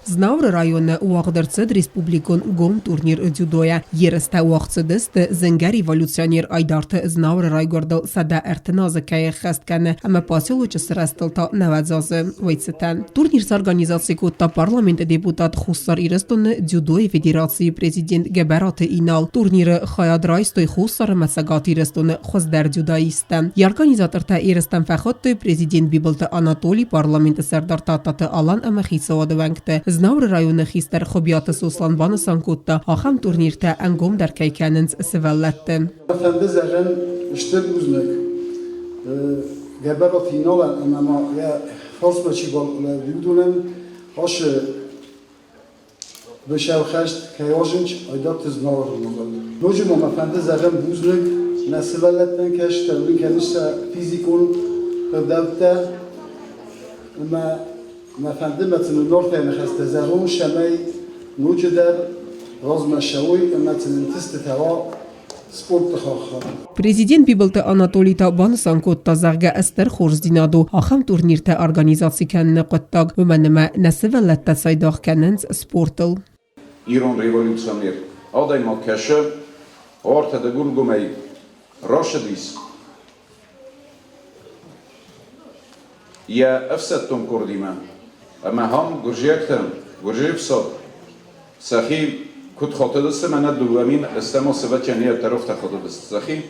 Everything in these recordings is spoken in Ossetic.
Знауыры районы уагъд ӕрцыд республикон гом турнир дзюдойӕ. Ерыстӕ уагъд цыдысты зынгӕ революционер Айдарты Знауыры райгуырдыл 130 азы кӕй ӕххӕст кӕны ӕмӕ поселочы сырӕзтыл та 90 азы уый цытӕн. Турнир сорганизаци кодта парламенты депутат Хуссар Ирыстоны дзюдойы федерацийы президент Гӕбӕраты Инал. Турниры хайад райстой Хуссар ӕмӕ Цӕгат Ирыстоны хуыздӕр дзюдоисттӕ. Йӕ организатортӕ ерыстӕм фӕхуыдтой президент Бибылты Анатолий, парламенты сӕрдар Тадтаты Алан ӕмӕ хицауады уӕнгтӕ. Знауыры районы хистӕр Хуыбиаты Сослан банысан кодта, ахӕм турниртӕ ӕнгомдӕр кӕй кӕнынц сывӕллӕтты. Фӕнды зӕгъын стыр бузныг Гӕбӕраты Иналӕн ӕмӕ ма йӕ фарсмӕ чи балӕууыд, уыдонӕн ацы Быцӕухӕст кӕй озынч, айдӕгъты Знауыры номыл. Ноджы ма мӕ фӕнды зӕгъын бузныг нӕ сывӕллӕттӕн кӕстӕр уый кӕныс сӕ физикон ӕгъдӕуттӕ ӕмӕ мӕ фӕнды мӕ сын нортӕй ныхӕстӕ зӕгъон, цӕмӕй ноджыдӕр размӕ цӕуой ӕмӕ сын ӕнтыстытӕ уа спорты хаххы. Президент Бибылты Анатолий та банысан кодта, зӕгъгӕ, ӕстыр хорздзинад у ахӕм турниртӕ организаци кӕныны хъуыддаг, уымӕн ӕмӕ нӕ сывӕллӕттӕ цайдагъ кӕнынц спортыл. Ирон революционер адӕймаг кӕсы, ӕртӕ дыгургомӕй рацыдис йӕ ӕфсӕддон къордимӕ ӕмӕ ахӕм гуырдзиӕгтӕ, гуырдзыйы ӕфсад сӕхи куыд хатыдысты, мӕнӕ 2000 сывӕллӕттӕн йӕ тӕрхтӕ хатыдысты сӕхи,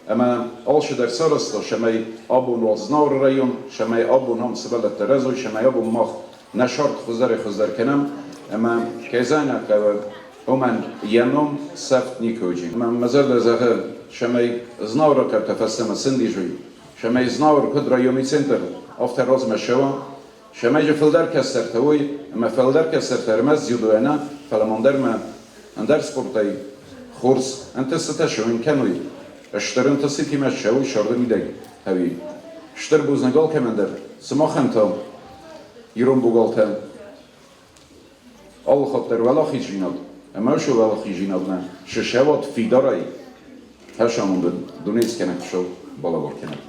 ӕмӕ алчидӕр сарӕзта, цӕмӕй абон уал Знауыры район, цӕмӕй абон ам сывӕллӕттӕ рӕзой, цӕмӕй абон мах нӕ цард хуыздӕрӕй-хуыздӕр кӕнӕм, ӕмӕ кӕй зӕгъын хъӕуы, уымӕн йӕ ном сӕфт никуы уыди. Ӕмӕ мӕ зӕрдӕ зӕгъы, цӕмӕй Знауыры хъӕутӕ фӕстӕмӕ сӕндизой, цӕмӕй Знауыр куыд районы центр, афтӕ размӕ цӕуа, цӕмӕй дзы фылдӕр кӕстӕртӕ уой, ӕмӕ фылдӕр кӕстӕртӕ ӕрмӕст дзюдойӕ нӕ, фӕлӕ ма ӕндӕрмӕ, ӕндӕр спортӕй хорз ӕнтыстытӕ сӕуын кӕной, стыр ӕнтыстытимӕ ссӕуой сӕрды мидӕг ӕви стыр бузныг алкӕмӕн дӕр, сымахӕн та, ирон богалтӕ, алы хатт дӕр уӕлахиздзинад ӕмӕ уыцы уӕлахиздзинадмӕ сысӕуат фидарӕй, хӕсамонды дунескӕнӕг Хуыцау балӕвар кӕнӕд.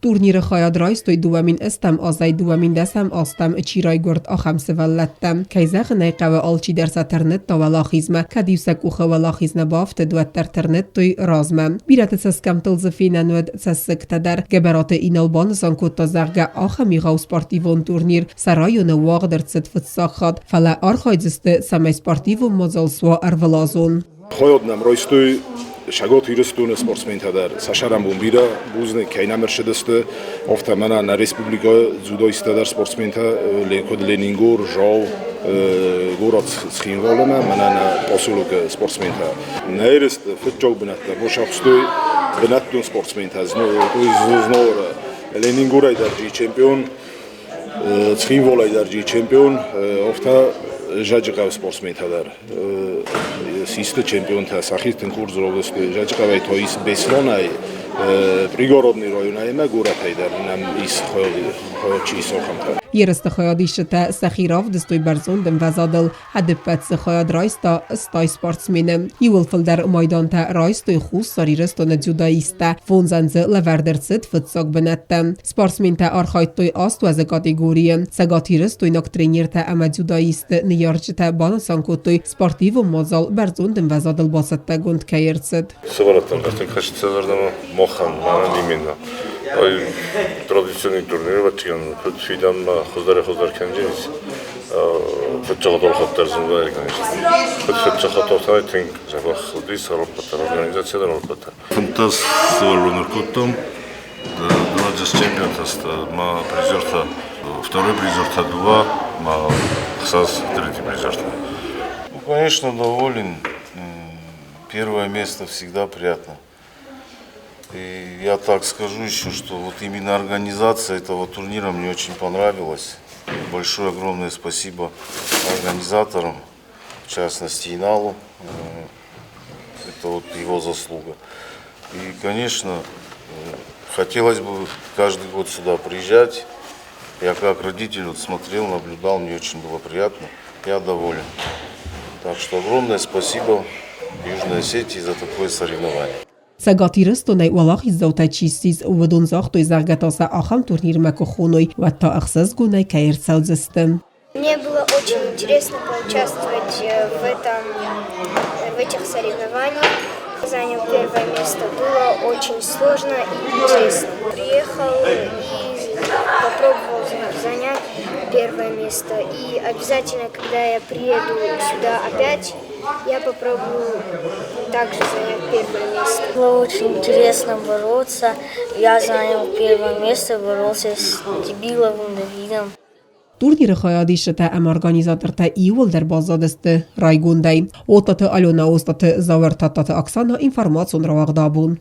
Турниры хайад райстой 2008 азӕй 2010 азтӕм чи райгуырд, ахӕм сывӕллӕттӕ. Кӕй зӕгъын ӕй хъӕуы, алчидӕр сӕ тырныдта уӕлахизмӕ, кӕд-иу сӕ къухы уӕлахиз нӕ бафтыд, уӕддӕр тырныдтой размӕ. Бирӕты цӕсгӕмттыл дзы фенӕн уыд цӕссыгтӕ дӕр. Гӕбӕраты Инал банысан кодта, зӕгъгӕ, ахӕм егъау спортивон турнир сӕ районы уагъд ӕрцыд фыццаг хатт, фӕлӕ архайдзысты, цӕмӕй спортивон мадзал суа ӕрвылазон. Хайад нӕм райстой Цӕгат Ирыстоны спортсментӕ дӕр. Сӕ сӕрӕнбон бирӕ бузныг, кӕй нӕм ӕрцыдысты. Афтӕ мӕнӕ нӕ республикӕйы дзюдоисттӕ дӕр спортсментӕ, куыд Ленингор, Жау, горӕт Цхинвал ӕмӕ мӕнӕ нӕ поселокы спортсментӕ. Нӕ ерысты фыццаг бынӕттӕ бацахстой бынӕттон спортсментӕ Знауыры. Ленингорӕй дӕр чемпион Цхинвалӕй дӕр чемпион, афтӕ Зӕджыхъӕуы спортсментӕ дӕр систы чемпионтӕ, сӕхи тынг хорз равдыстой. Зӕджыхъӕуӕй та ис Беслӕнӕй, Пригородный районӕй ӕмӕ горӕтӕй дӕр нӕм ис хайад чи ис, ахӕмтӕ. Ерысты хайадисджытӕ сӕхи равдыстой бӕрзонд ӕмвӕзадыл. Ӕдӕппӕт дзы хайад райста 80 спортсмены. Иууыл фылдӕр майдантӕ райстой Хуссар Ирыстоны дзюдоисттӕ. Фондзӕн дзы лӕвӕрд ӕрцыд фыццаг бынӕттӕ. Спортсментӕ архайдтой аст категорийы. Цӕгатирыстойнаг тренертӕ ӕмӕ дзюдоистты ныййарджытӕ банысан кодтой, спортивон мадзал бӕрзонд ӕмвӕзадыл бацӕттӕгонд кӕй ӕрцыд. Сывӕллӕттӕн дӕр тынг хӕссы зӕрдӕмӕ, махӕн, мӕнӕн именно. Ай традиционный турнир ӕвӕццӕгӕн куыд фидӕнмӕ хуыздӕрӕй-хуыздӕр кӕндзӕнис. Фыццаг хатт дӕр зын вӕййы, конечно. Куыд фыццаг хатт афтӕмӕй тынг дзӕбӕх уыдис ӕрӕппӕт дӕр, организаци дӕр ӕрӕппӕт дӕр. 15 сывӕллоны ӕркодтам, 20 чемпионтӕ ма призертӕ, второй призертӕ дыууӕ, ма ӕхсӕз третий призертӕ. Ну, конечно, доволен. Первое место всегда приятно. И я так скажу еще, что вот именно организация этого турнира мне очень понравилась. Большое огромное спасибо организаторам, в частности Иналу. Это вот его заслуга. И, конечно, хотелось бы каждый год сюда приезжать. Я как родитель вот смотрел, наблюдал, мне очень было приятно. Я доволен. Так что огромное спасибо Южной Осетии за такое соревнование. Цӕгат Ирыстонӕй уӕлахиздзаутӕ чи ссис, уыдон загътой, зӕгъгӕ та сӕ ахӕм турнирмӕ куы хоной, уӕд та ӕхсӕзгонӕй кӕй ӕрцӕудзысты. Мне было очень интересно поучаствовать в, этом, в этих соревнованиях. Занял первое место. Было очень сложно и интересно. Приехал и попробовал занять первое место. И обязательно, когда я приеду сюда опять, я попробую также занять первое место. Было очень интересно бороться. Я занял первое место, боролся с Дебиловым Давидом. Турниры хайадисджытӕ ӕмӕ организатортӕ иууылдӕр баззадысты райгондӕй. Оттаты Алена, Остаты Зауыр, Тадтаты Оксана, информацион рауагъд абон.